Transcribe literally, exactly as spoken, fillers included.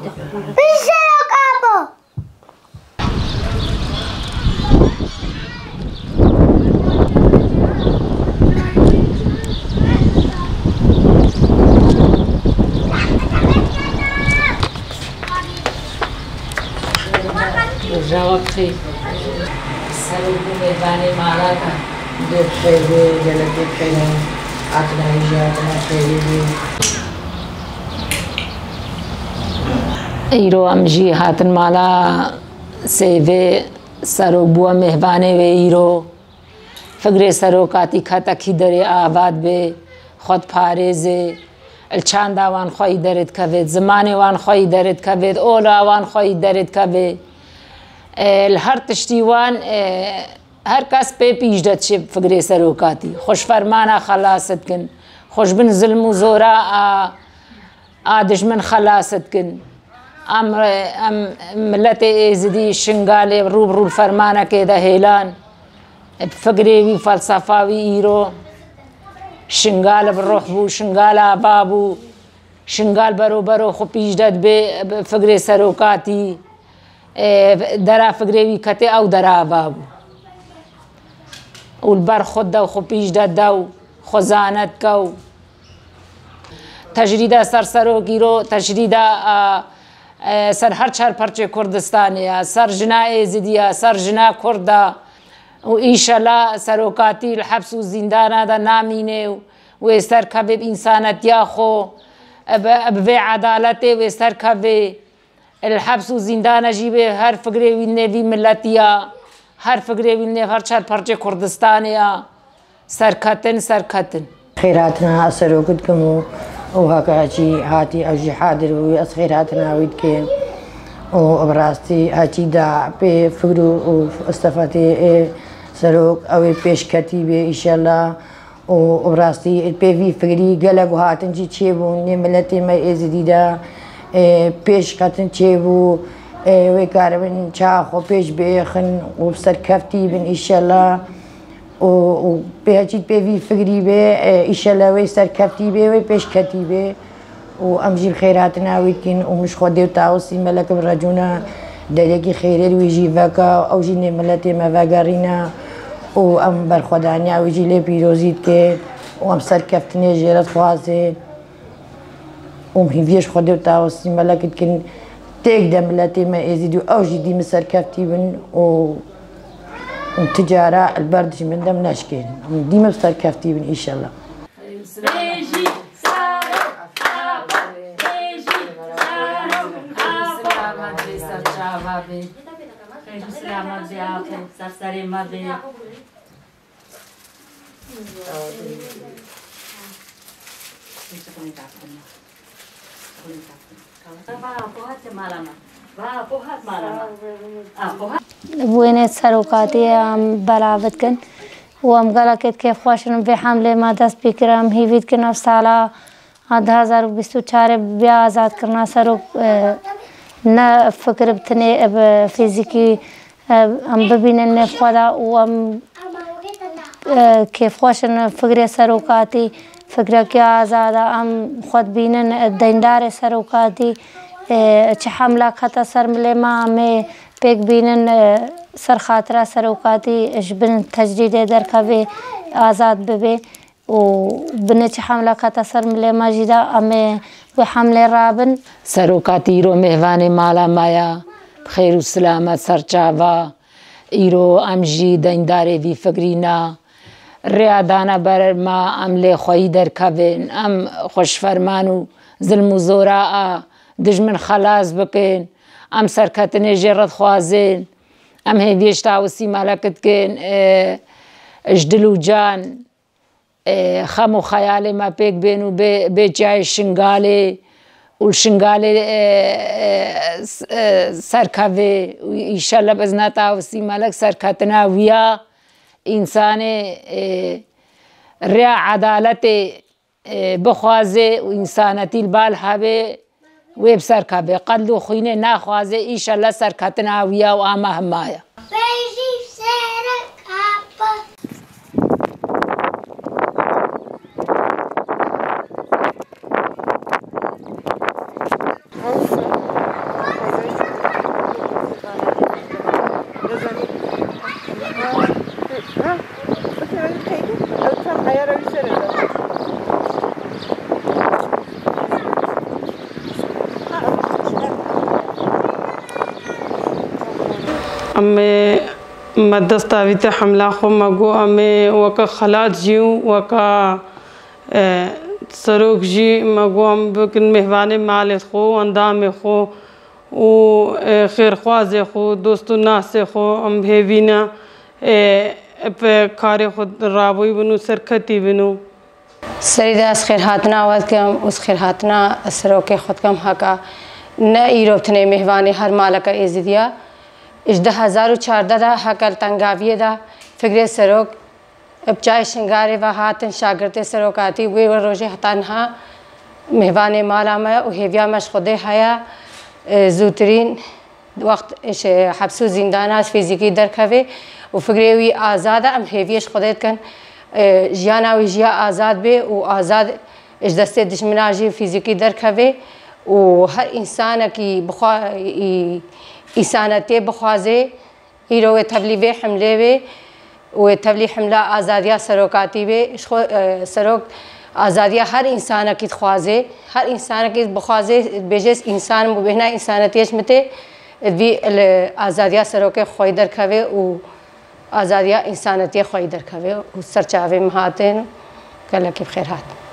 Pişero kapo. Roja we bi xêr. Serok û mêvanê mala te. Dê bi xêr bê, gelekê bi xêr e. Hatina wî jî hatina xêrê bê. Îro em jî hatin mala Seyvê, serok bû, em mêvanê wê îro. Fikrê serokatî ketekî derê ava dibe, xwe diparêze, li çanda wan xweyî derê dikeve, zimanê wan xweyî derê dikeve, ola wan xweyî derê dikeve. E, li her tiştî wan, e, her kes pê pîş de diçe fikrê serokatî. Xwe ji fermana xelas dikin. Xwe ji bin zilm û zora a, a dijmin xelas dikin. Em, em miletê Êzidî Şingalê rû bi rû li fermanekê de hêlan. Bi fikrê wî, felsefa wî îro Şingal bi ruh bû, Şingal ava bû. Şingal bero bero xwe pîş de dibe, bi fikrê serokatî, e, dera fikrê wî ketê, ew dera ava bû. Û li ber xwe de xwe pîş de de û xwe zane dike û tecrîda ser serok îro, tecrîda, a, e, ser her çar perçê Kurdistanê ya, ser jina Êzidî ya, ser jina Kurd da. Û îşela serokatî li heps û zîndana de namîne û wê serkeve bi însanetiya xwe, bi, bi vê edaletê wê serkeve. Li heps û zîndana jî wê her fikrê wî nê vî miletiya, her fikrê wî nê her çar perçê Kurdistanê ya. Serketin, serketin. Xêrhatina ez serokî dikim û, û heke çî hatî ew jî hadir bû, ez xêrhatina wî dikim. Û bi rastî heçî da pê fikr û, û felsefetê ê serok ew ê pêşketî bê, îşellah. Û bi rastî pê vî fikrî gelek û hatin jî çêbûn, nê miletê me Êzidî de, ê, pêşketin çêbû, ê, wê karibin çawa xwe pêş biêxin û bi serkeftî bin, îşellah. Û, û pê heçî pê vî fikrî bê, e, îşellah wê serkeftî bê, wê pêşketî bê. Û em jî bi xêrhatina wî dikin û min ji Xwedê û Tawusî Melek bi recûna derekî xêrê wî jî veke, ew jî nê miletê me vegerîne. Û em berxwedaniya wî jî lê pîrozî dikin û em serkeftinê jê re dixwazin. Û em hîviyê ji Xwedê û Tawusî Melek dikin, têk de miletê me Êzidî û ew jî dî min serkeftî bin û Hûn ti cara li ber dijmin de min neşkênin. Hûn dîme bi serkeftî bin, înşellah. Bêjî serok ava, bêjî serok ava. Selamet bê, ser çava bê. Xêr û selamet bê, axê, ser serê me bê. Bi wênê serokatiyê em belav dikin û em gelekê kêfxweş in vê hemlê me dest pê kir. Em hîvî dikin ev sala a du hezar û bîst û çarê bi azadkirina serok, e, ne fikir bi tinê, e, bi fîzîkî, e, em bibînin nêv xwe de û em, e, kêfxweş in fikrê serokatî, fikrekî azad e, em xwe dibînin, e, deyndarê serokatî, e, çi hemlek hate ser milê me, em ê pêk bînin, e, ser xatira serokatî ji bin tecrîdê derkevê, azad bibê. û binê çi hemlek hate ser milê me jî de em ê wê hemlê rabin. Serokatî îro mêvanê mala me ya, bi xêr û silamet ser çava. Îro em jî deyndarê vî fikrî ne. Rêya dane ber me, em lê xweyî derkevin. Em xwe ji ferman û zilm û zora a dijmin xelas bikin. Em serketinê jê re dixwazin. Em hêviyê ji Tawusî Melek dikin, e, ji dil û can. e, xem û xeyalê me pêk bên û bê, bê çiyayê Şingalê û li Şingalê, e, e, s-, e, serkevê û înşellah bi izna Tawusî Melek serketina wî ya însanê, e, rêya edaletê, e, bixwaze û însanetî li bal hebe. Wê bi ser kevê. Qetl û xwînê naxwaze, îşellah serketina wî ya û ama hema ya. Bêjî serek apa. Em ê me dest avîte hemla xwe, me got em ê weke xelat jî û weke, e, serok jî me got em bikin mêhvanê malê xwe û endamê xwe û, e, xêrxwazê xwe, dost û nasê xwe em hêvî ne, e, bi karê xwe rabûyî bin û serketî bin û. Serî de ez xêrhatina we dikim û xêrhatina serokê xwe dikim heka ne îro tenê mêhvanê her maleke Êzidiya. Ji du hezar û çardeh de heke li Tengaviyê de fikrê serok bi çayê Şingarê ve hatin şagirtê serokatî wê rojê heta niha mêhvanê mala me û hêviya me ji Xwedê heye, e, zûtirîn wext ji heps û zîndana fîzîkî derkeve û fikrê wî azad e. Em hêviyê ji Xwedê dikin, e, jiyana wî jiya azad bê û azad ji destê dijmina jî fîzîkî derkeve û her însanekî bixwa-, î-, însanetiyê bixwaze, îro wê tevlî vê himlê bê û wê tevlî himla azadiya serokatî bê. Ji xwe, e, serok azadiya her însanekî dixwaze. Her însanekî bixwaze, bêje ez însan im û bêhna însanetiyê ji min tê, divî li azadiya serokê xweyî derkeve û azadiya însanetiyê xweyî derkeve û ser çavê min hatin. Gelekî bi xêr hat.